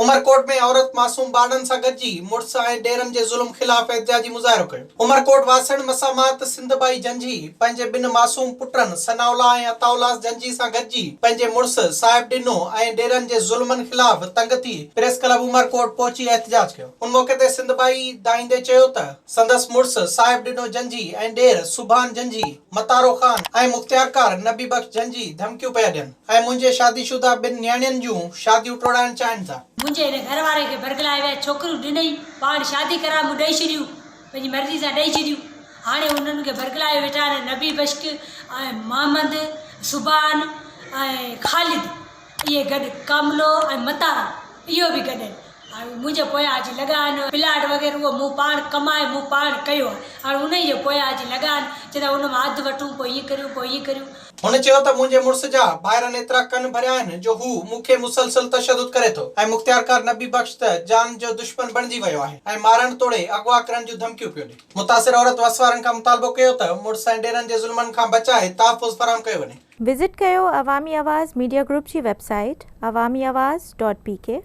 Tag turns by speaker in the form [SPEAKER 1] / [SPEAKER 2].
[SPEAKER 1] عمرڪوٽ ۾ عورت معصوم ٻارڙن سان گڏجي مڙس ۽ ڏيرن جي ظلم خلاف احتجاجي مظاهرو ڪيو. عمرڪوٽ واسڻ مسامات سنڌ ٻائي جنجهي پنهنجي ٻن معصوم پٽن ثناء الله ۽ عطاء الله جنجهي سان گڏجي پنهنجي مڙس صاحب ڏنو ۽ ڏيرن جي ظلمن خلاف تنگ ٿي پريس ڪلب عمرڪوٽ پهچي احتجاج ڪيو. ان موقعي تي سنڌ ٻائي دانهيندي چيو ته سندس مڙس صاحب ڏنو جنجهي ۽ ڏير سبحان جنجهي، متارو خان ۽ مختيارڪار نبي بخش جنجهي ڌمڪيون پيا ڏين. ۽ منهنجي شادي شده ٻن نياڻين جون شاديون ٽوڙائڻ چاهين ٿا.
[SPEAKER 2] منهنجي هن گهر واري کي برغلائي ويا، ڇوڪريون ڏنئي، پاڻ شادي ڪرائي مون ڏئي ڇڏيون، پنهنجي مرضي سان ڏئي ڇڏيون، هاڻي انهن کي برغلايو ويٺا آهن، نبي بشڪ ۽ محمد، سبحان ۽ خالد اهي گڏ، ڪاملو ۽ متارا اهو به گڏ آهن. هاڻي منهنجي پويان اچي لڳا آهن، پلاٽ وغيره اهو مون پاڻ ڪمائي مون پاڻ ڪيو آهي، هاڻي انهي جي پويان اچي لڳا آهن، چوندا ان مان اڌ وٺون پوء هيئن ڪريون پوء هيئن ڪريون.
[SPEAKER 1] هن چيو ته منهنجي مڙس جا ڀائرن ايترا ڪن ڀريا آهن جو هو مون کي مسلسل تشدد ڪري ٿو ۽ مختيارڪار نبي بخش ته جان جو دشمن بڻجي ويو آهي ۽ مارڻ توڙي اغوا ڪرڻ جون ڌمڪيون پيو ڏي. متاثر عورت وس وارن کان مطالبو ڪيو ته مڙس ۽ ڏيرن جي ظلمن کان بچائي تحفظ فراهم ڪيو وڃي.
[SPEAKER 3] وزٽ ڪيو عوامي آواز ميڊيا گروپ جي website Awami Awaz dot P K.